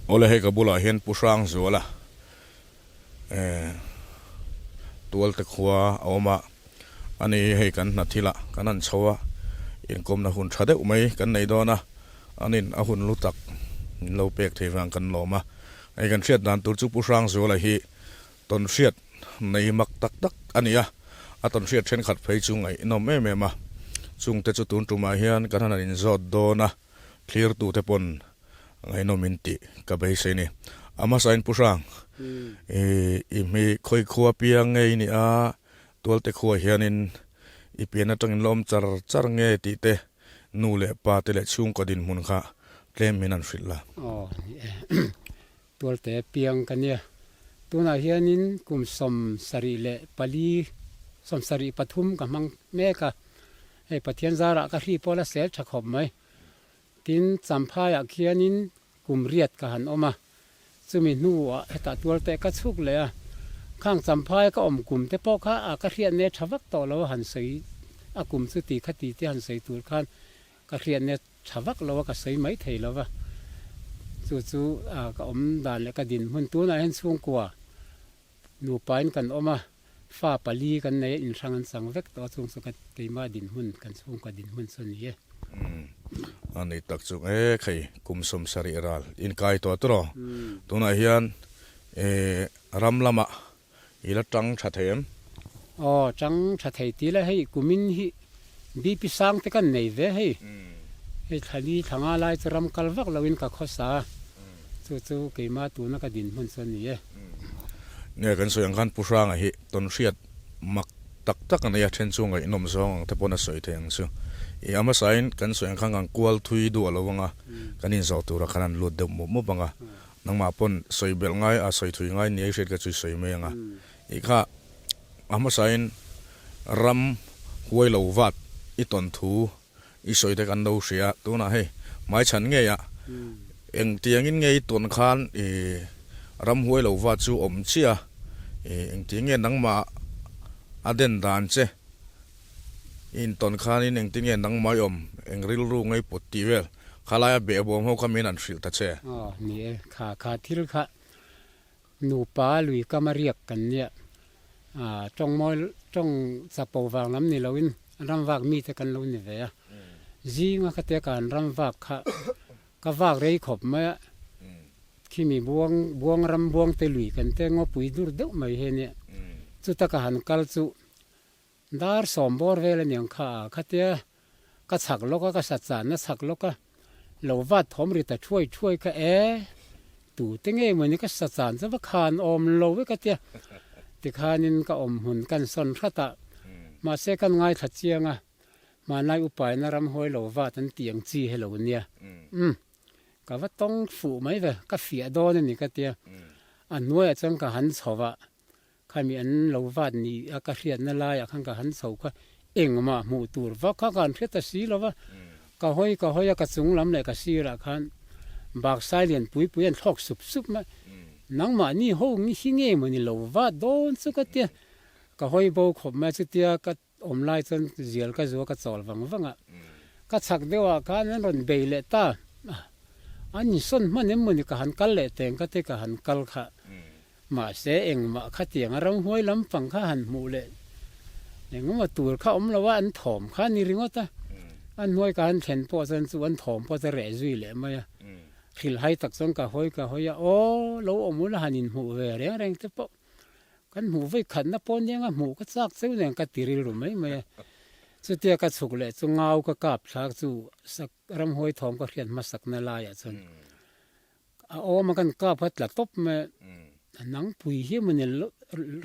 Awle hei ka bulah hian Pu Hrangzuala eh Tualte khua a awm a, ani hi hei kan hna thilah kan han chho a, inkawmna hun tha deuh mai kan nei dawn a, anin a hun lu tak min lo pek thei vang kan lawm a. Hei kan hriat dan tur chu Pu Hrangzuala hi Tawnhriat nei mak tak tak a ni a, a tawnhriat thenkhat phei chu ngaihnawm em em a. Chungte chu tun tumah hian kan han inzawt dawn a, thlirtute pawn ngaihnawm in tih ka beisei ni. A hmasain Pu Hrang, i hmi khawi khua piang nge i nih a, Tualte khuaah hianin i pian atangin la awm char char nge tih te, nu leh pa te leh chhungkaw dinhmun kha tlem min han hrilh la. Aw ni e. Tualte piang ka nia. Tunah hianin kum 74, 73 ka hmang mek a. Hei Pathian zarah ka hri pawh la sel tha khawp mai. Tin, Champhaiah khianin kum riat ka han awm a. Chumi hnuah hetah Tualte ka chhuk leh a. Khang Champhaia ka awm kum te pawh kha a ka hriatna tha vak tawh lo a han sawi a kum chu ti kha ti te han sawi tur khan ka hriatna tha vak lo a ka sawi mai thei lo va, chu chu ka awm dan leh ka dinhmun tunah hian chhungkua nupain kan awm a, fa pali kan nei a, inhrang an chang vek tawh a, chung chu ka keimah dinhmun kan chhungkua dinhmun chu a ni e. Umm a ni tak chu e khei kum 70 ral inkai tawh tawh tunah hian ram lamah I la tang tha thei em? Aw, tang tha thei ti la hei kumin hi BP sang te kan nei ve hei. Hei thla li thla nga lai chu ram kal vak loin ka khawsa a, chu chu keimah tuna ka dinhmun chu a ni e. Nge kan sawi ang khan Pu Hranga hi tawnhriat mak tak tak a nei a, then chu ngaihnawm zawng ang te pawn a sawi thei ang chu. I a hmasain kan sawi ang khan kan kual thui duh a lo ang a, kan inzawh turah khan an lut deuh mup mup ang a, Nangmah pawn sawi belh ngai a sawi thui ngai ni a i hriat ka chu i sawi mai ang a. I kha a hmasain ram huai lo vat i tawn thu i sawi te kan lo hria a, tunah hei hmaichhan ngei a engtiangin nge i tawn khan i ram huai lo vat chu awm chiah a, i engtiang nge nangmah a den dan che i intawn khanin engtin nge nangmah i awm eng rilru nge i put tih vel. Khalaia behbawm ho kha min an hrilh ta che. Aw, ni e, kha kha thil kha nupa lui kam a riak kan nia. Aa, tawng mawi, tawng chapo vang lam ni loin ram vak mite kan lo ni ve a. Zinga kha te kan ram vak kha ka vak rei khawp mai a. Khimi buang, buang ram buang te lui kan te ngawpui dur deuh mai hi a nia. Chuta ka han kal chu Dar sawm bawr vel a niang kha a, khatia ka chhak lawk a, ka sa channa chhak lawk a, lo vat thawm ri ta thuai thuai kha e, tute nge mawni ka sa chan chu va khan awm lo e ka tia, tikhanin ka awm hmun kan sawn hrat a, mahse kan ngaithla chiang a, hmanlai upaina ramhuai lo vat an tih ang chi hi lo nia, umm ka va tawng fuh mai ve, ka fiah dawn a ni ka tia, a hnuaiah chuan ka han chho a, Khami an lo vat ni a ka hriatna laiah khan ka han chho kha engmah hmuh tur vak kha ka han hre ta si lo va, ka hawi ka hawi a ka chung lam leh ka sirah khan baksai lian pui pui an thlawk sup sup mai, nangmah ni ho hi nge maw ni lo vat dawn chu ka tia, ka hawi bo khawp mai chutia ka awm lai chuan zial ka zua ka chawl vang vang a, ka chhak deuhah khan an rawn bei leh ta, an insawn hman em maw ni ka han kal leh teng ka ti ka han kal kha. Mahse engmah khatiang a ramhuai lampang kha han hmuh leh engemaw tur kha awm lo a, an thawm kha a ni ringawt a. A hnuai ka han thlen pawh chuan chu an thawm pawh chu a reh zui leh mai a. Hrilhhai tak chuan ka hawi ka hawi a, aw lo awm ula han inhmuh ve reng reng te pawh kan hmuh vawi khatna pawh nia nga hmuh ka chak cheu nen ka ti rilru mai mai a. Chutia ka chhuk leh chu ngau ka kap thlak chu sak ramhuai thawm ka hriat hmasakna laiah chuan A awm a kan kap kha tla tawp mai a, nang pui hi mawni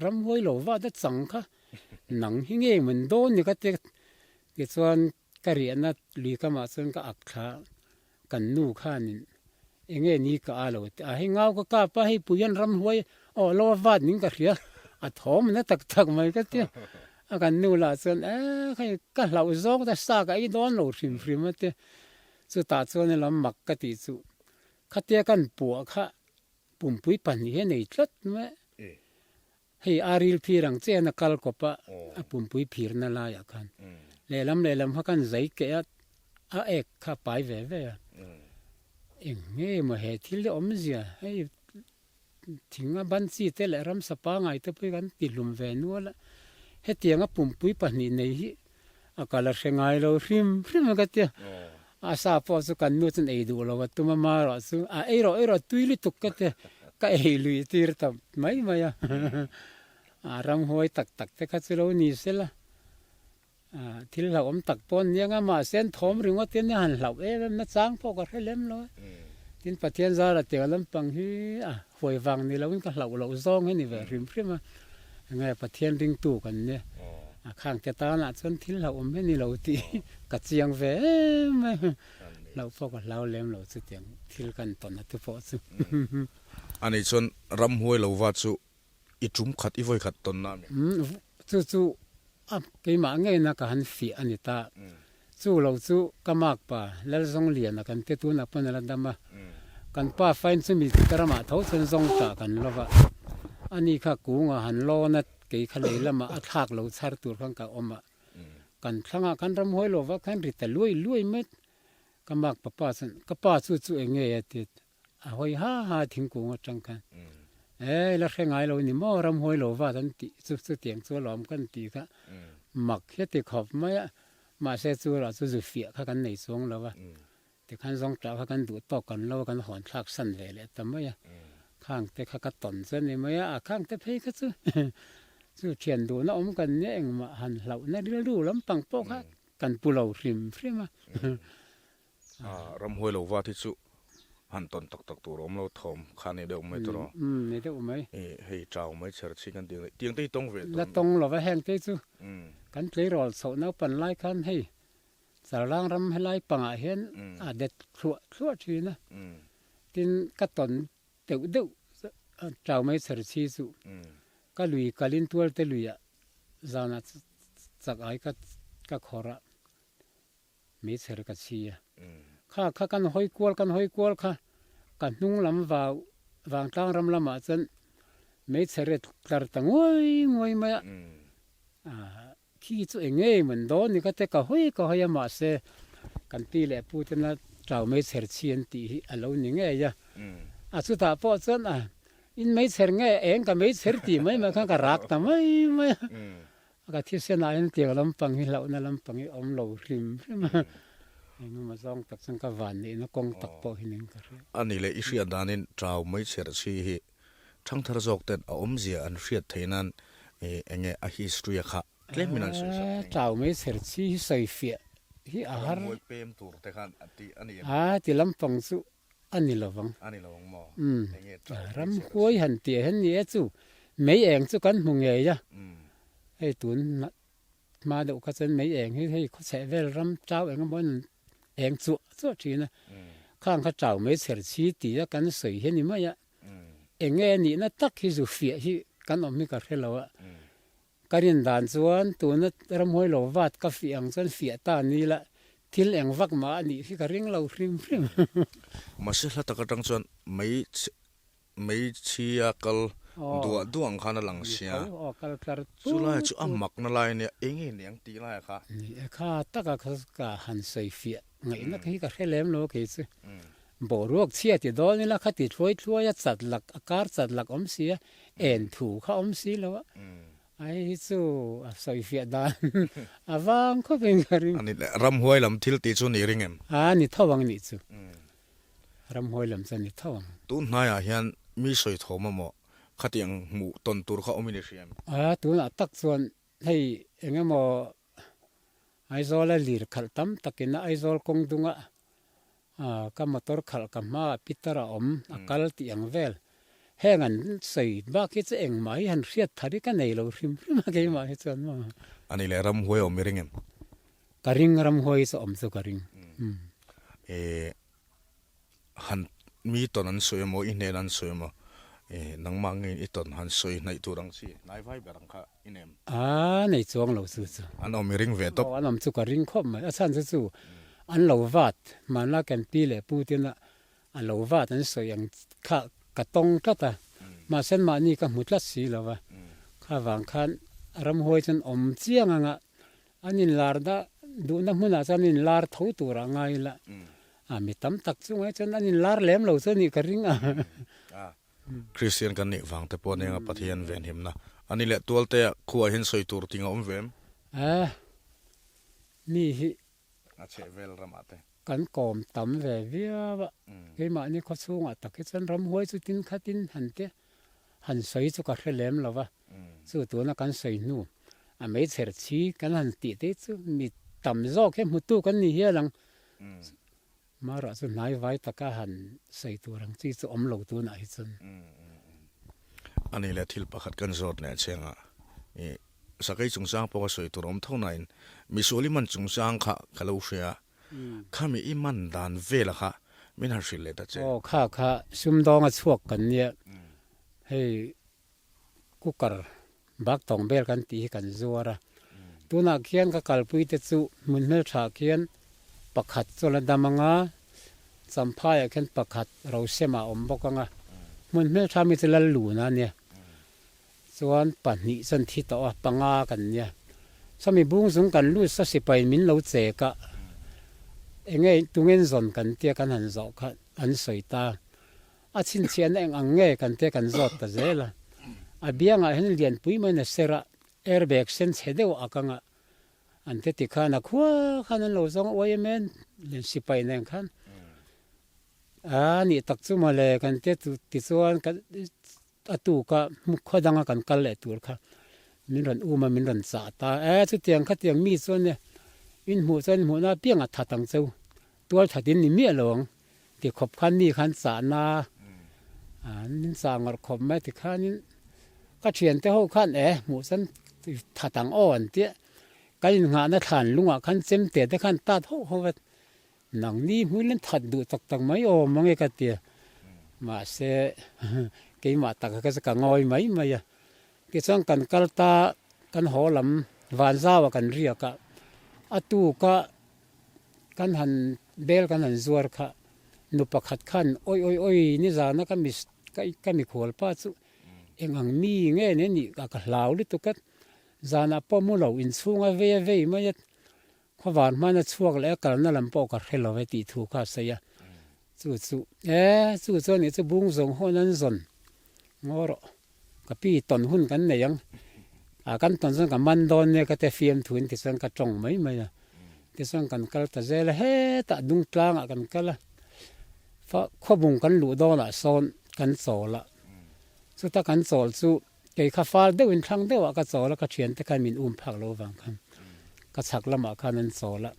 ramhuai lo vat a chang kha nang hi nge mawn dawn ni ka ti tichuan ka riahna lui kamah chuan ka ak thla kan nu khanin enge ni ka a lo ti a hei ngau ka kap a hei pui hian ramhuai aw lo a vat ning ka hria a thawm na tak tak mai ka ti a kan nu lah chuan e hei ka hlauh zawng ta sa ka ei dawn lo hrim hrim a ti chutah chuan lam mak ka tih chu Khatia kan puah kha pumpui pahnih hi a nei tlat mai a, hei a ril phir ang chian a kal kawp a, a pumpui phirna laiah khan lehlam lehlam kha kan zai keh a, a ek kha a pai ve ve a. Eng nge maw he thil hi awmzia hei thing a ban chi te leh ramsa pangai te pawh hi kan ti hlum ve nual a, hetianga pumpui pahnih nei hi a kal a hre ngai lo hrim hrim a ka tia. A sa pawh chu kan nu chuan ei duh lo a tum a marawh chu a ei rawh ei rawh tui lutuk ka tia ka ei lui tir ta mai mai a. A ramhuai tak tak te kha chu lo ni sela. Thil hlauhawm tak pawh an ni anga mahse an thawm ringawt in a han hlauh em em na chang pawh ka hre lem lo a. Tin Pathian zara tiang lampang hi a huai vang ni loin ka hlauh loh zawng hi a ni ve hrim hrim a. Enge Pathian ringtu kan nia a khang te tanah chuan thil hlauhawm hi a ni lo tih ka chiang ve em a. Hlauh pawh ka hlau lem lo chutiang thil kan tawn a tu pawh chu. Ani chuan ramhuai lo va chu I tum khat, i vawi khat tawn na mi? Umm, chu chu a keimah ngeina ka han fiah a ni ta. Chu lo chu ka mak pa Lalzawngliana kan te tunah pawn a la dam a. Kan pa fain chumi ka ramah tho chuan zawng tah kan lo va. Ani kha kunga han lawn a, kei kha lei lamah a thlak lo chhar tur khan ka awm a. Kan thlangah khan ramhuai lo va khan ri ta luai luai mai. Ka mak pa pa chuan, Ka pa chu chu eng nge a ti? A hawi ha ha thingkung atang khan e la hre ngai lo ni maw ramhuai lo vat an tih chu chutiang chu alawm kan tih kha mak hian ti khawp mai a mahse chu erawh chu zu fiah kha kan nei chuang lo a tikhan zawngtah kha kan duh tawk kan lo a kan hawn thlak san ve leh ta mai a khang te kha ka tawn chu a ni mai a a khang te phei kha chu chu thian duhna awm kan nia engmah han hlauhna rilru lampang pawh kha kan pu lo hrim hrim a. Ramhuai lo vat hi chu han tawn tak tak tur a awm lo thawm kha a ni deuh mai tawh. Umm ni deuh mai. Hei chau mai chher chhi kan tih tiang te hi tawng ve tawh. La tawng lova heng te chu kan tleirawl chhoh naupan lai khan hei Charlang ram helai pangah hian a det thluah thluah thin a. Tin ka tawn deuh deuh chau mai chher chhi chu ka lui kalin tualte luiah zanah chak ai ka ka khawrh a. Hmeichher ka chhi a. Kha kha kan hawi kual kan hawi kual kha ka hnung lam vau vangtlang ram lamah chuan hmeichher e tlar ta nguai nguai mai a. Khi chu eng ngei man dawn ni ka te ka hawi ka hawi a mahse kan pi leh pu tena tau hmeichher chhi an tih hi a lo ni ngei a. A chutah pawh chuan a in hmeichher nge eng ka hmeichher tih mai mai khan ka rak ta mai mai a. Ka thisen ah hian tiang lampang hi hlauhna lampang hi awm lo hrim hrim a, engemaw zawng tak chuan ka van neihna kawng tak pawh hi ning ka hria. A ni leh i hriat danin Chau mai chherh chhi hi thangthar zawk ten a awmzia an hriat theih nan enge a history a kha tlem in an sawi sak thei. Chau mai chherh chhi hi sawi fiah hi a har. Ramhuai pem tur te khan a ti a ni em? A ti lampang chu a ni lo vang. A ni lo ang maw? Umm. Enge chau mai chherh chhi? Ramhuai han tih ah hian ni e chu mei eng chu kan hmu ngei a. Hei tun hma deuh kha chuan mei eng hi hei khawchheh vel ram chau eng emaw in eng chuah chuah thin a. Khang kha chau mai chher chhi ti a kan sawi hi a ni mai a. Enge a nihna tak hi zu fiah hi kan awm hi ka hre lo a. Ka rin dan chuan tuna ramhuai lo vat ka fiah ang chuan fiah ta ni la thil eng vak mah a nih hi ka ring lo hrim hrim. Mahse hla tak atang chuan mei Mei chhia kal duah duah ang khan a lang sia. Chu lai chu a makna lai ania, eng nge ni ang tih lai kha. Ni e kha taka kha ka han sawi fiah ngaihna hi ka hre lem lo kei chu. Boruak chhia ti dawn ila kha ti thluai thluai a chat lak a kar chat lak awm si a, en thu kha awm si lo a. Ai hi chu a sawi fiah dan a vang khawp in ka ring. A ni le, ramhuai lam thil tih chu ni ring em? A ni tho ang nih chu. Ramhuai lam chuan ni tho ang. Tun hnaiah hian mi sawi thawm emaw khatiang hmuh tawn tur kha awm in i hria em? A, tunah tak chuan hei eng emaw Aizawla lir khalh tam takin a Aizawl kawng dunga ka motor khalh ka hmaah Peter a awm a kal tih ang vel. Heng an sawi bak hi chu engmah hi han hriat thar hi ka nei lo hrim hrim a keimah hi chuan maw. A nih leh ramhuai awm i ring em? Ka ring ramhuai chu awm chu ka ring. E han mi tawn an sawi emaw i hnen an sawi emaw e nangmah ngeiin i tawn han sawi hnaih tur ang chi hnai vai ber ang kha i nem. A nei chuang lo chu chu. An awm i ring ve tawp. Aw an awm chu ka ring khawp mai. A chhan chu chu an lo vat hmanlai kan pi leh pu ten a a lo vat an sawi ang kha ka tawng tlat a. Mahse mahni ka hmu tlat si lo va. Kha vang khan ramhuai chuan awm chiang anga An inlar dah duhna hmunah chuan an inlar tho tur a ngai la. A mi tam tak chu ngai chuan an inlar lem lo chu a nih ka ring a. Kristian kan nih vang te pawh nia Pathian venhimna a ni leh tualte ah khuaah hian sawi tur ting a awm ve em? A mi hi A chheh vel ramah te. Kan kawm tam ve viau a, keimahni khawchhungah tak hi chuan ramhuai chu tin khatin han te han sawi chu ka hre lem lo va, chu tuna kan sawi hnu a meichher chhi kan han tih te chu mi tam zawk hi hmutu kan ni hial ang. Marah chu hnai vai taka han sawi tur ang chi chu awm lo tunah hi chuan. A ni le thil pakhat kan zawt leh chiang a, i sakei chungchang pawh ka sawi tur awm tho nain misual i man chungchang kha ka lo hria a, khami i man dan vela kha min han hrilh leh ta che. Aw kha kha sumdawnga chhuak kan nia, hei cooker bak tawng vel kan tih hi kan zuar a, tunah khian ka kalpui te chu hmun hmeltha khian pakhat chu la dam anga, Champhaiah khian pakhat Rosema a awm bawk anga, hmun hmeltha mi chu Lalluna a nia, chuan pahnih chuan thi tawh a, panga kan nia, sawmi bung zung kan lut saw sipai min lo chek a, enge tungen zawn kan tia kan han zawh kha an sawi ta. A chhinchhiahna eng ang nge kan te kan zawt ta zel a. A biangah hian lianpui maiin a ser a, airbag sen chhe deuh a kang a. An te ti khan a khua khan an lo zawng uai em em, lian sipai nen khan. A nih tak chu mawle kan te tichuan kan a tuka khaw danga kan kal leh tur kha min rawn um a, min rawn chah ta. E chutiang khatiang mi chuan e inhmuh chuan inhmuhna apiang a that ang cheu, tual thatin ni miah lo ang. Ti khawp khan mi khan chahna min chah ngawrh khawp mai tikhanin ka thiante ho khan e hmuh chuan that ang aw an tia kan innghahna thlan lungah khan chemte te khan tat hauh hauh a nangni hmuin an that duh tak tak mai awm ang e ka tia mahse keimah taka kha chu ka ngawi mai mai a tichuan kan kal ta kan haw lam vanzau ah kan riak a a tuka. Kan han bel kan han zuar kha nu pakhat khan awi awi awi nizana ka mi ka mikhual pa chu eng ang mi nge ne nih ka ka hlau lutuk a zanah pawh mu lo inchhunga vei a vei mai a khawvar hmana chhuak leh a kalna lam pawh ka hre lo e tih thu kha a sawi a chu chu e chu chu anih chu bung zawng hawn an zawn ngaw rawh. Ka pi tawn hun kan nei ang, ah kan tawn chuan ka man dawn nia ka ti a fiam thuin tichuan ka tawng mai mai a, tichuan kan kal ta zel a, hetah dung tlangah kan kal a, fa khawbung kan luh dawnah sawn kan chawl a, chuta kan chawl chu kei kha fal deuhin thlang deuhah ka chawl a, ka thiante khan min um phak lo vang khan ka chhak lamah khan an chawl a,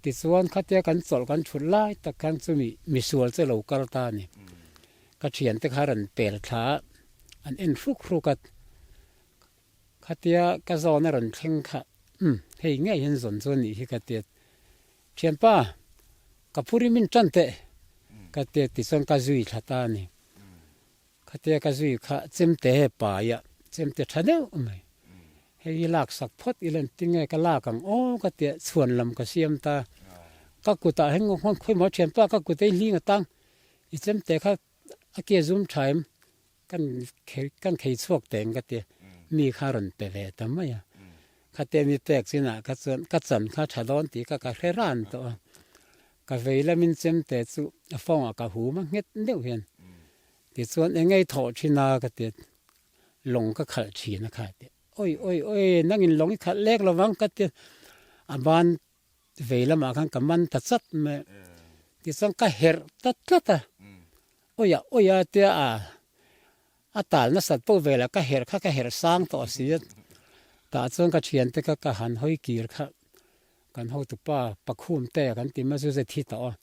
tichuan khatia kan chawlh kan thut lai tak khan chumi misual chu a lo kal ta a ni. Ka thiante kha rawn pel thla a, an en hruk hruk a, khatia ka zawn a rawn thleng kha umm hei ngei hian zawn chu a nih hi ka ti a, thianpa ka phur i min tan teh ka ti a tichuan ka zui thla ta a ni, khatia ka zui kha chemte he pai a, chemte tha deuh mai, hei hi lak sak phawt ila tinge ka lak ang aw ka ti a, chhuan lam ka siam ta, ka kutah hian khawimaw thianpa ka kut a i hling atang I chemte kha a ke zum tha em kan kan khei chhuak teng ka ti mi kha rawn pe ve ta mai a khate mi pek chinah kha chuan ka chan kha tha dawn tih kha ka hre ran tawh a ka vei lamin chemte chu a fawngah ka hum a nghet deuh hian tichuan eng ngei thawh thin a ka ti lawng ka khalh thin a kha ti awi awi awi nangin lawng i khalh lek lovang ka ti a ban Vei lamah khan ka man ta chat mai a, tichuan ka herh ta tlat a, awia awia tia a a tal nasat pawh velah ka herh kha ka herh sang tawh si a, tah chuan ka thiante kha ka han hawi kir kha kan hotupa pakhum te kan ti mai chu ze thi tawh a,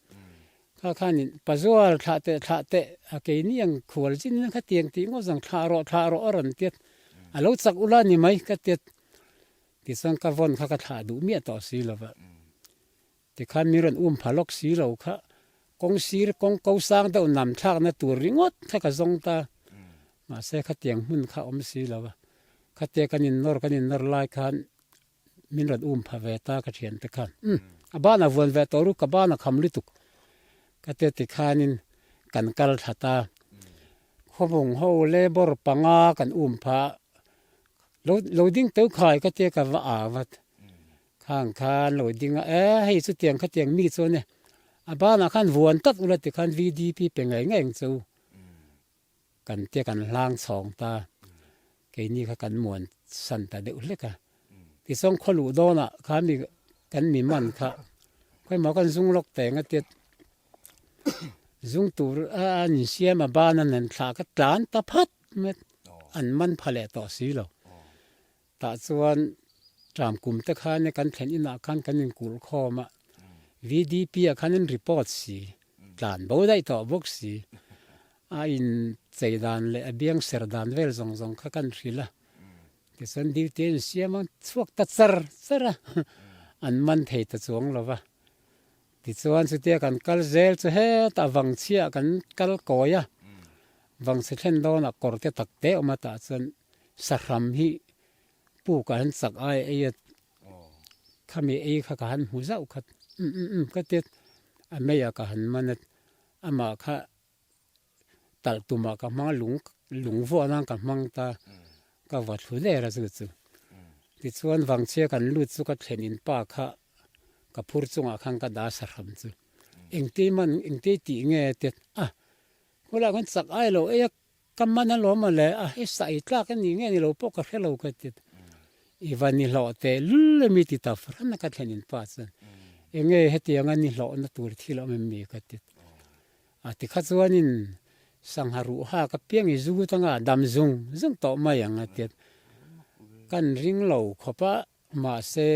kha khanin pazual thlah teh thlah teh a keini ang khual chin in khatiang tih ngawt zawng thlah rawh thlah rawh a rawn tia a lo chak ula ni mai ka tia. Tichuan ka vawn kha ka thlah duh miah tawh si lo va, tikhan min rawn um pha lawk si lo kha kawng sir kawng ko sang deuh nam thlakna tur ringawt kha ka zawng ta, mahse khatiang hmun kha awm si lo va, khatia kan innawr kan innawr lai khan min rawn um pha ve ta ka thiante khan, umm a ban a vuan ve tawh ru ka ban a kham lutuk ka tia tikhanin kan kal thla ta, khawvung ho labour panga kan um pha Lo lo ding teuh khai ka tia ka va au vat. Khang khan lo ding a, e hei chutiang khatiang mi chuan e. A banah khan vuan tak ula tikhan VDP pe ngei ngei ang che u. Kan te kan hlang chhawng ta, keini kha kan muan san ta deuh hlek a. Tichuan khaw luh dawnah kha mi kan mi man kha khawimaw kan zung lawk teng a tia zung tur a an insiam a ban a nen thlah ka tlan ta phat mai an man pha leh tawh si lo. Tah chuan ṭam kum te khan kan thlen inah khan kan inkulh khawm a, VDP ah khan an report si, tlan bo daih tawh bawk si, a in chei dan leh a biang ser dan vel zawng zawng kha kan hrilh a, tichuan duty a insiam a, chhuak ta char char a, an man thei ta chuang lo va. Tichuan chutia kan kal zel chu hetah vangchhiah kan kal kawi a, vangchhe thlen dawnah kawr te tak te awm a tah chuan sahram hi pukah hian chak ai ei a, khami ei kha ka han hmu zauh khat um um um ka tia a meiah ka han man a, amah kha talh tumah ka hmang a lung lung vuah nan ka hmang ta ka va thlu der a chu chu tichuan vangchhia kan lut chu ka thlen in pa kha ka phur chungah khan ka dah sahram chu engti man engti tih nge te a khawlaiah khan chak ai lo ei a ka man alawm a le a hei sa ei tlak a ni nge ni lo pawh ka hre lo ka ti i va ni hlawh teh lul emi ti ta fahran a ka thlen in pa chuan enge hetianga ni hlawhna tur thil a awm em ni ka ti. A ti kha chuanin sangha ruh hak apiang i zu tanga dam zung zung tawh mai ang a ti a. Kan ring lo khawp a, mahse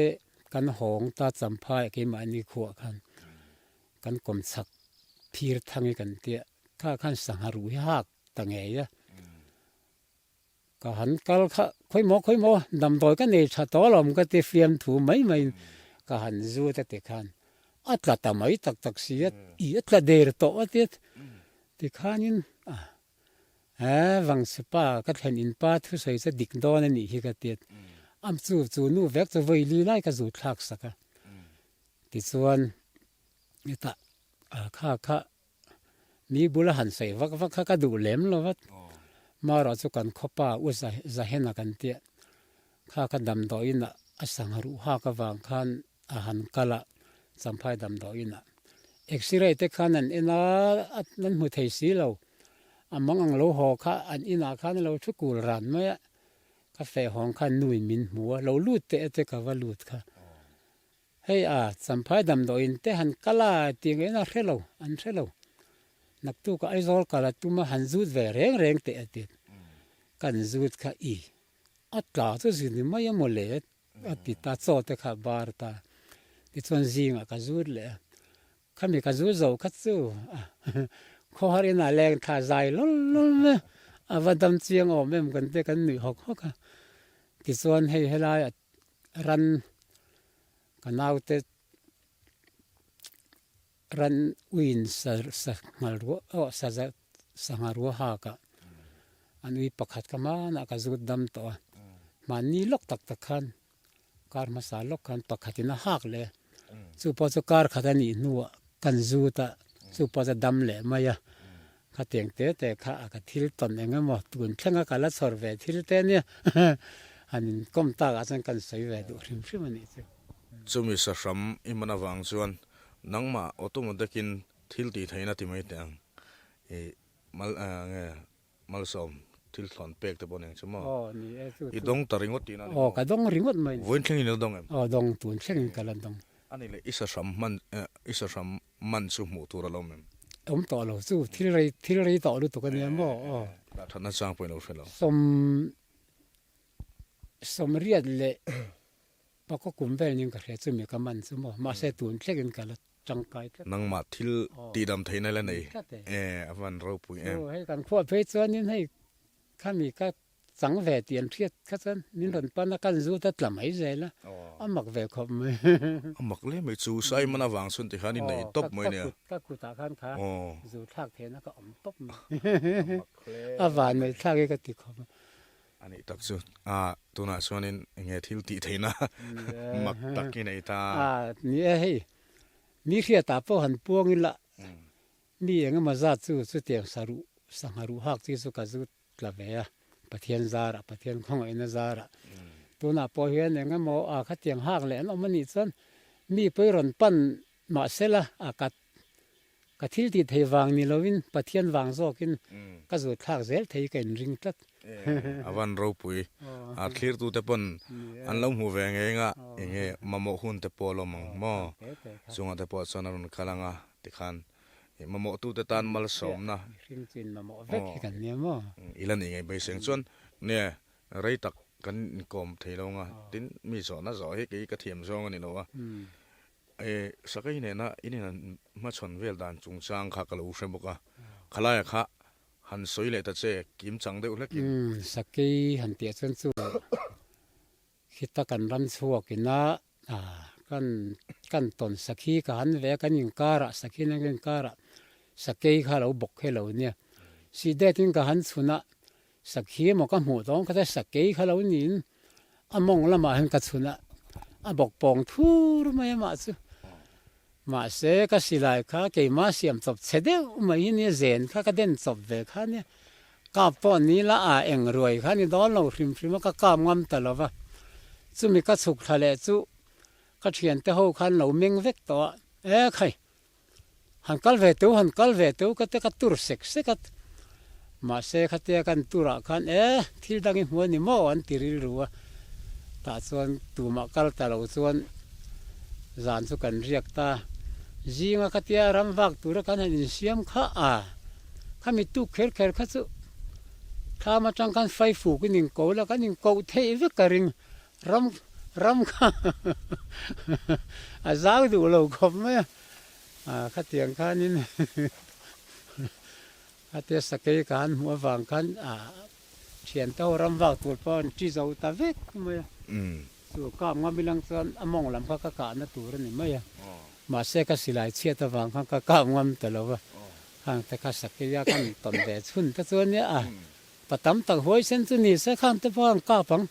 kan hawng ta champhai keimahni khuah khan kan kawm chhak phir thang i kan tia kha khan sangha ruh hi hak ta ngei a. Ka han kal kha khawimaw khawimaw damdawi ka nei tha tawh alawm ka ti fiam thu mai maiin ka han zut a ti khan a tla ta mai tak tak si a i a tla der tawh a tia tikhanin a he Vangsipa ka thlen in pa thusawi chu dik dawn a nih hi ka tia a chu chu nu vek chu vawi li lai ka zut thlak sak a tichuan hetah a kha kha Mi bula han sawi vak vak kha ka duh lem lo vat. Marawh chu kan khawpa u Zahena kan tia kha ka damdawiin ah a sangha ruh hak avang khan a han kal a, Champhai damdawiin ah. X-ray te khan an en a, an hmu thei si lo. A mang ang lo haw kha an inah khan a lo thu kul ran mai a, ka feh hawng khan nuin min hmu a, lo lut teh a te ka va lut kha. Hei a, Champhai damdawiin te han kal a tih ngeiin a hre lo, an hre lo. Naktuk a Aizawl kal a tum a han zut ve reng reng teh a ti. Kan zut kha i, a tla chu zut ni mai a maw le a ti ta, chaw te kha a bar ta. Tichuan zingah ka zut leh a, khami ka zut zo kha chu khawhar inah leng thla zai lawl lawl mai a, a va dam chiang awm em kan te kan nuih hawk hawk a. Tichuan hei helai a Ran ka naute ran uiin sa sa nghal ruah aw sa za sangha ruah hak ah an ui pakhat kha hmanah ka zut dam tawh a hmanni lawk tak tak khan kar hmasa lawk khan pakhatin a hak leh a chu pawh chu kar khat a nih hnuah kan zut a chu pawh chu a dam leh mai a Khatiang te te kha a ka thil tawn eng emaw tun thlenga ka la chhawr ve thil te nia han inkawm tak ah chuan kan sawi ve duh hrim hrim a nih chu. Chumi sahram i hman avang chuan nangmah automatic-in thil tih theihna ti mai teh ang i mal nge malsawm thil thlawn pek te pawh ni ang chu maw? Aw ni e chu chu. I dawng ta ringawt tihna a ni maw? Aw ka dawng ringawt mai. Vawiin thlengin i la dawng em? Aw dawng tun thlengin ka la dawng. A nih leh i sahram hman i sahram man chu hmuh tur a lo awm em? Awm tawh lo chu thil rei thil rei tawh lutuk a nia maw aw. Dah thatna chang pawhin lo hre lo. Sawm sawmriat leh pakua kum vel ning ka hria chu mi ka man chu maw mahse tun thlengin ka la tangkai tlat. Nangmah thil tihdam theihna la nei e a van ropui em. Chu hei kan khuah phei chuanin hei khami ka Chang ve tih an hriat kha chuan min rawn pan a, kan zut a tla mai zel a, a mak ve khawp mai. A mak hle mai chu, Simon avang chuan tikhan i nei tawp mai nia. Ka kutah khan kha zu thlak theihna ka awm tawp mai. A van nei thlak hi ka ti khawp a. A nih tak chu, a tunah chuanin enge thil tih theihna mak tak i nei ta. A ni e hei, mi hriatah pawh han puang ila, mi engemaw zat chu chutiang saruh sangha ruh hak chi chu ka zut tla ve a, Pathian zarah, Pathian khawngaihna zarah. Tunah pawh hian eng emaw a khatiang hak leh an awm a nih chuan mi pawi rawn pan mahsela a kat. Ka thil tih thei vang ni loin Pathian vang zawkin ka zut thlak zel thei ka inring tlat. A van ropui. A thlirtute pawn an lo hmu ve ngei nga enge mamawh hun te pawh a lawm ang maw? Chungah te pawh chuan a rawn kal ang a tikhan mamawhtute tan malsawmna. Mihring chuin mamawh vek hi kan nia maw? I la nih ngei beiseng chuan nge rei tak kan inkawm thei lo nga tin mi zawhna zawh hi kei ka thiam zawng a ni lo a. E, Sakei nena in in hmachhawn vel dan chungchang kha ka lo hre bawk a, khalaia kha han sawi leh ta che, kim chang deuh hlekin. Umm, Sakei han tih chuan chu khita kan ram chhuak ina kan kan tawn sakhi ka han ve a, kan inkarah sakhi nen kan inkarah Sakei kha lo bawk he lo nia. Sihdet in ka han chhun a, Sakhi emaw ka hmuh tawng kha te sakei kha lo niin a mawng lamah hian ka chhun a, a bawk pawng thur mai a mah chu. Mahse ka silai kha keimah siam chawp chhe deuh mai hi nia zen kha ka den chawp ve kha nia. Kap pawh ni la a eng ruai kha ni dawn lo hrim hrim a ka kap ngam ta lo va. Chumi ka chhuk thla leh chu ka thiante ho khan lo meng vek tawh a, e khai Han kal ve teuh, han kal ve teuh ka ti ka tur sek sek a, mahse khatia kan turah khan e thil dang i hmu a ni maw an ti rilru a, tah chuan tumah kal ta lo chuan zan chu kan riak ta, zinga khatia ram vak tura kan han insiam kha a, khami tuk kher kher kha chu thlam atang khan faifuk in inko la kan inkoh theih vek ka ring. Ram ram kha a zau duh lo khawp mai a, ah khatiang khanin khatia sakei ka han hmuh avang khan ah thian te ho ram vak tur pawh an ti zo ta vek mai a, chu kap ngam ilang chuan a mawng lam kha ka kahna tur a ni mai a, mahse ka silai chhiat avang khan ka kap ngam ta lo va, khang te kha sakei a kan tawn ve chhun te chuan nia a pa tam tak huaisen chu ni se khang te pawh an kap ang.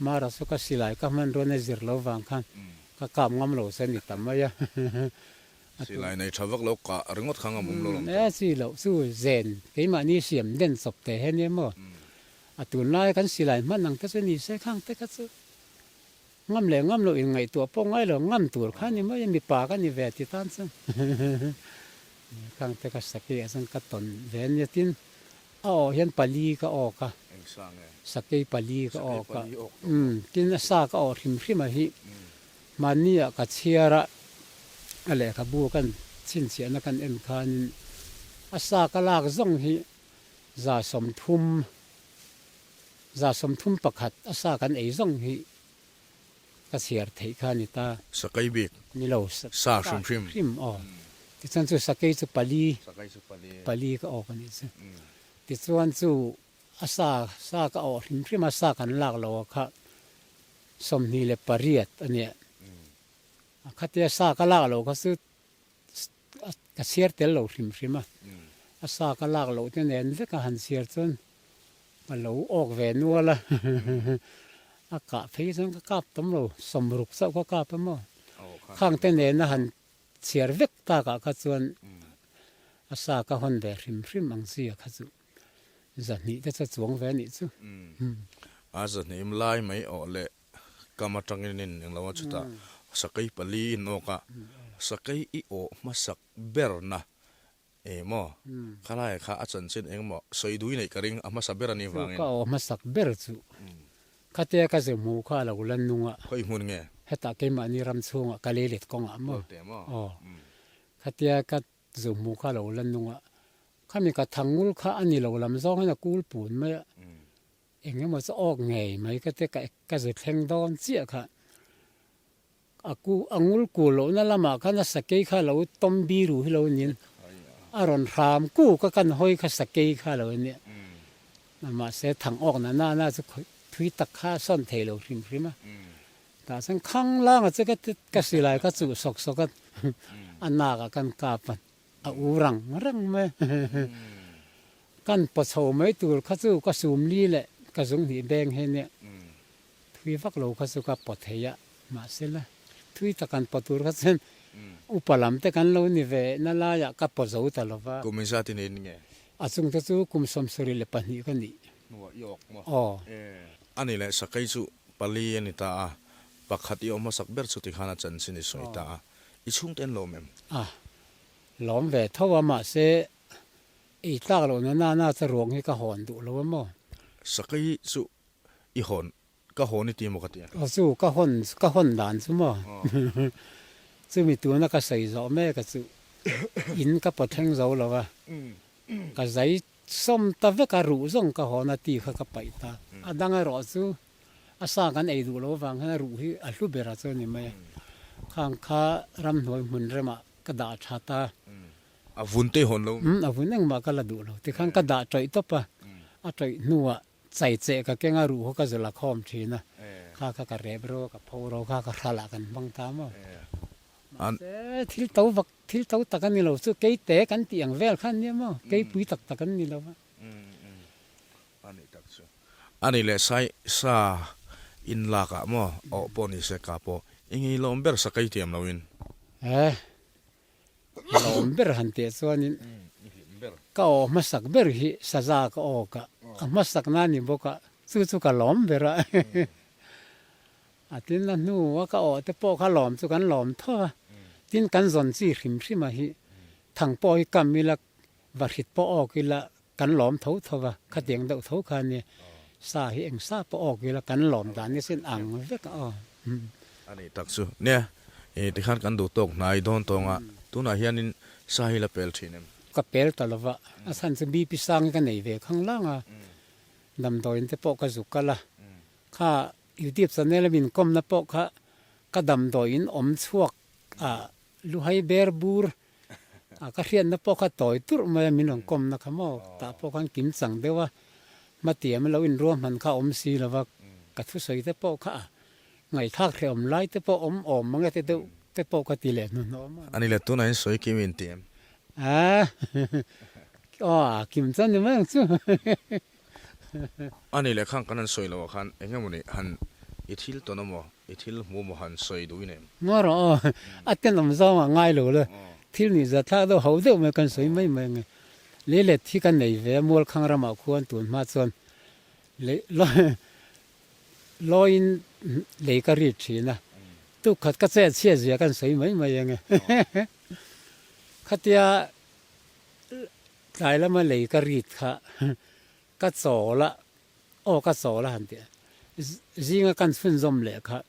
Mara chu ka silai ka hmanruan a zir lo vang khan ka kap ngam lo se ni ta mai a. Silai nei tha vak lo kah ringawt kha ngam awm lo lam chu. E chi loh chu zen keimahni siam den chawp teh he nia maw. A tunlai kan silai hman ang te chu ni se khang te kha chu ngam leh ngam loh inngaihtuah pawh ngai lo ngam tur kha ni mai a mipa ka ni ve ti tan chuan khang te kha sakei ah chuan ka tawn ve a nia tin A awh hian pali ka awk a, sakei pali ka awk a, umm tin a sa ka awh hrim hrim a hi mahni ah ka chhiar a, a lehkhabu kan chhinchhiahna kan en khanin a sa ka lak zawng hi 130, 131 a sa kan ei zawng hi ka chhiar theih kha a ni ta. Sakei bik. Ni lo. Sa hrim hrim. Hrim aw. Tichuan chu sakei chu pali. Sakei chu pali. Pali ka awk a nih chu. Tichuan chu a sa, sa ka awh hrim hrim a, sa kan lak lo a kha 28 a nia. A khatia sa ka lak lo kha chu ka chhiar tel lo hrim hrim a. A sa ka lak loh te nen vek a han chhiar chuan Ka lo awk ve nual a, a kah phei chuan ka kap tam lo, 60 chauh ka kap a maw. Khang te nena han chhiar vek takah kha chuan a sa ka hawn ve hrim hrim ang chi a kha chu 200 te chu a chuang ve a nih chu. A 200 im lai mai awh leh kam atangin in englo a chutah sakei pali in awk a, sakei i awh hmasak berna Eng maw? Khalai kha a chanchin eng maw? Sawi dui neih ka ring, a hmasa ber a nih vangin. Chu ka aw hmasak ber chu. Khatia ka ze hmu kha a lo la nung a. Khawi hmun nge? Hetah keimahni ram chhungah ka lei let kawngah maw? Tualte maw? Aw. Khatia ka ze hmu kha a lo la nung a. Khami ka thangul kha a ni lo lam zawng hian a kul pun mai a. Eng emaw chu awk ngei mai ka ti ka ze thleng dawn chiah kha. A ku a ngul ku lohna lamah khan a sakei kha lo tawm biru hi lo niin a rawn hram ku ka kan hawi kha sakei kha lo nia. Mahse thang awk na na na chu thui tak kha a sawn thei lo hrim hrim a. Tah chuan khang langa chu ka ka silai ka chuh sawk sawk a, a nak ah kan kap a, a u rang rang mai. Kan paw chho mai tur kha chu ka sum li leh ka zung hnih beng hi nia. Thui vak lo kha chu ka paw thei a, mahse la thui tak an paw tur kha chuan upa lam te kan lo ni ve na laiah ka paw zo ta lo va. Kum engzat i nei nge? A chung te chu kum 72 ka nih. Hnuah i awk maw? Aw. A ni leh sakei chu pali a ni ta a, pakhat i awm hmasak ber chu tikhan a chanchin i sawi ta a, i chhungte an lawm em? A. Lawm ve tho a, mahse ei tlak loh na nana chu ruang hi ka hawn duh lo a maw? Sakei chu i hawn, ka hawn i ti maw ka ti a? Aw chu ka hawn, ka hawn dan chu maw? Chumi tuna ka sawi zawh mek a chu in ka paw thleng zo lo a, ka zai sawm ta vek a, ruh zawng ka hawn a ti kha ka paih ta. A dang erawh chu A sa kan ei duh lo avang hian a ruh hi a hlu ber a chu a ni mai a. Khang kha ramhnuai hmun remah ka dah tha ta. A vun te hawn lo. Umm a vun engmah ka la duh lo. Tikhan ka dah tawih tawp a, a tawih hnuah chai cheh ka keng a, ruh kha ka zawlh a khawm thin a. Kha kha ka rep ro a, ka pho ro kha ka hralah kan hmang ta maw. Mahse thil to vak, thil to tak a ni lo chu keite kan tih ang vel kha an nia maw, keipui tak tak an ni lo va. A nih tak chu. A nih leh sai sa in lak ah maw awh pawh ni se ka pawh i ngei lawm ber sa kai tiam lo in. He lawm ber han teh chuan in ka awh hmasak ber hi saza ka awk a, a hmasak na ni bawk a chu chu ka lawm ber a. A tin a hnu a ka awh te pawh kha lawm chu kan lawm tho a, tin kan zawn chi hrim hrim a hi thang pawh hi kam ila va hrit pawh awk ila Kan lawm tho tho va, khatiang deuh tho kha nia, sa hi eng sa pawh awk ila kan lawm dan hi sin ang vek a aw. A nih tak chu. Nia, i tikhan kan duh tawk hnai dawn tawng a, tunah hianin sa hi la pel thin em? Ka pel ta lo va, a chhan chu BP sang hi ka nei ve khang lang a, damdawiin te pawh ka zuk kal a, kha YouTube channel a min kawmna pawh kha ka damdawiin awm chhuak a luhai ber bur A ka hriatna pawh kha tawi turh mai a, min rawn kawmna kha maw tah pawh khan kim chang deuh a, hmatiam lo inruah hman kha a awm si lo va, ka thusawi te pawh kha a ngaihthlak hrehawm lai te pawh awm awm mang e te deuh te pawh ka ti leh hnuhnawh a maw. Ani le tunah hian sawi kim in ti em? A aw a kim chuan ni mai ang chu. Ani le khan kan han sawi loh ah khan eng emaw ni han i thil tawn amaw I thil hmu maw han sawi duh i nem? Ngaw rawh aw, a tenawm zawng ah ngai lo la, thil nih zat thlak deuh ho deuh mai kan sawi mai mai ang e. Lei let hi kan nei ve a, Mualkhang ramah khuan tun hma chuan lei lawiin lei ka rit thin a, tukkhat ka chet chhiat zia kan sawi mai mai ang e. Khatia tlai lama lei ka rit kha ka chawl a, Aw ka chawl a han ti a, zinga kan chhunzawm leh kha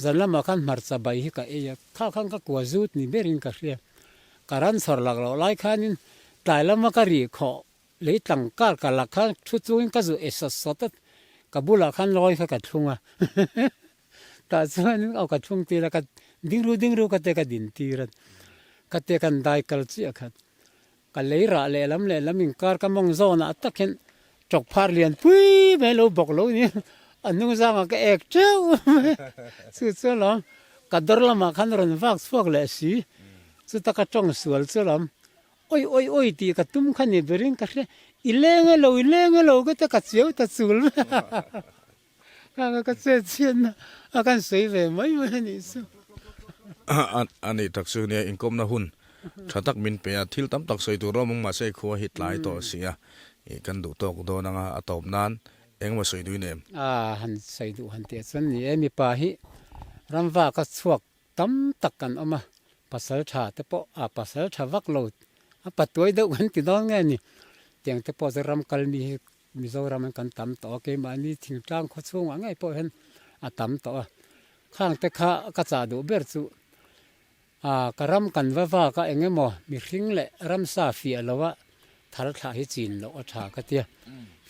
zan lamah khan hmarcha bai hi ka ei a, kha khan ka kua zut ni berin ka hria. Ka ran chhawr lak loh lai khanin tlai lama ka rih khawh lei tlang kar ka lak khan thu chungin ka zu e sawt sawt a, ka bulah khan lawi kha ka thlung a, tah chuanin aw ka thlung tir a, ka ding ru ding ru ka te ka din tir a, ka te kan dai kal chiah kha. Ka lei rah lehlam lehlam inkar ka mawng zawnah tak hian tawk phar lian pui mai lo bawk lo ni. A hnung zangah ka ek teuh mai. Chu chu alawm ka dawr lamah khan rawn vak chhuak leh si. Chuta ka tawng sual chu alawm awi awi awi tih ka tum kha ni berin ka hria. I leng e lo, i leng e lo ka ti a, ka chiau ta chul mai. Khang a ka chet chhiatna a kan sawi ve mai mai a nih chu. A nih tak chu nia inkawmna hun tha tak min pe a, thil tam tak sawi tur awm ang mahse khua hi tlai tawh si a, kan duh tawk dawn anga a tawp nan engemaw sawi duh i nem? A han sawi duh han tih chuan ni e, mipa hi ramva ka chhuak Tam tak kan awm a, pasal tha te pawh a pasal tha vak lo, a patuai deuh kan ti dawn nge ni. Tiang te pawh chu ram kal mi hi Mizoram an kan tam tawh a, keimahni thingtlang khaw chhungah ngei pawh hian a tam tawh a. Khang te kha ka chah duh ber chu a ka ram kan va vak a eng emaw mihring leh ramsa fiah lo a thar thlah hi chin loh a tha ka tia.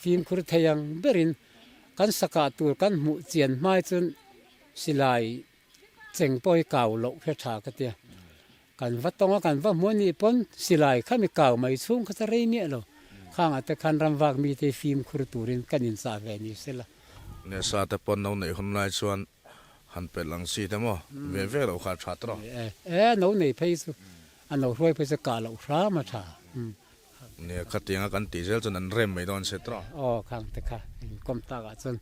Fimkhur thei ang berin kan sakah tur kan hmuh chian hmai chuan silai Cheng pawh hi kau loh hre tha ka tia. Kan va tawng a, kan va hmu a nih pawn silai kha mi kau mai chhung kha chu rei miah lo. Khangah te khan ramvak mite hi fimkhur turin kan inchah ve ni sela. Nesa te pawn no neih hun lai chuan han pelh ang chi te maw ve ve loh kha a tha tawh. E, e, no nei phei chu a no hruai phei chu kah loh hram a tha. Nia, khatianga kan tih zel chuan an rem mai dawn se tawh. Aw, khang te kha inkawm takah chuan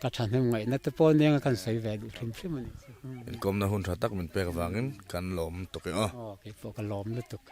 ka thahnem ngaihna te pawh nia kan sawi ve duh hrim hrim a nih chu. Inkawmna hun tha tak min pek avangin kan lawm tuk e aw. Aw, keipawh ka lawm lutuk.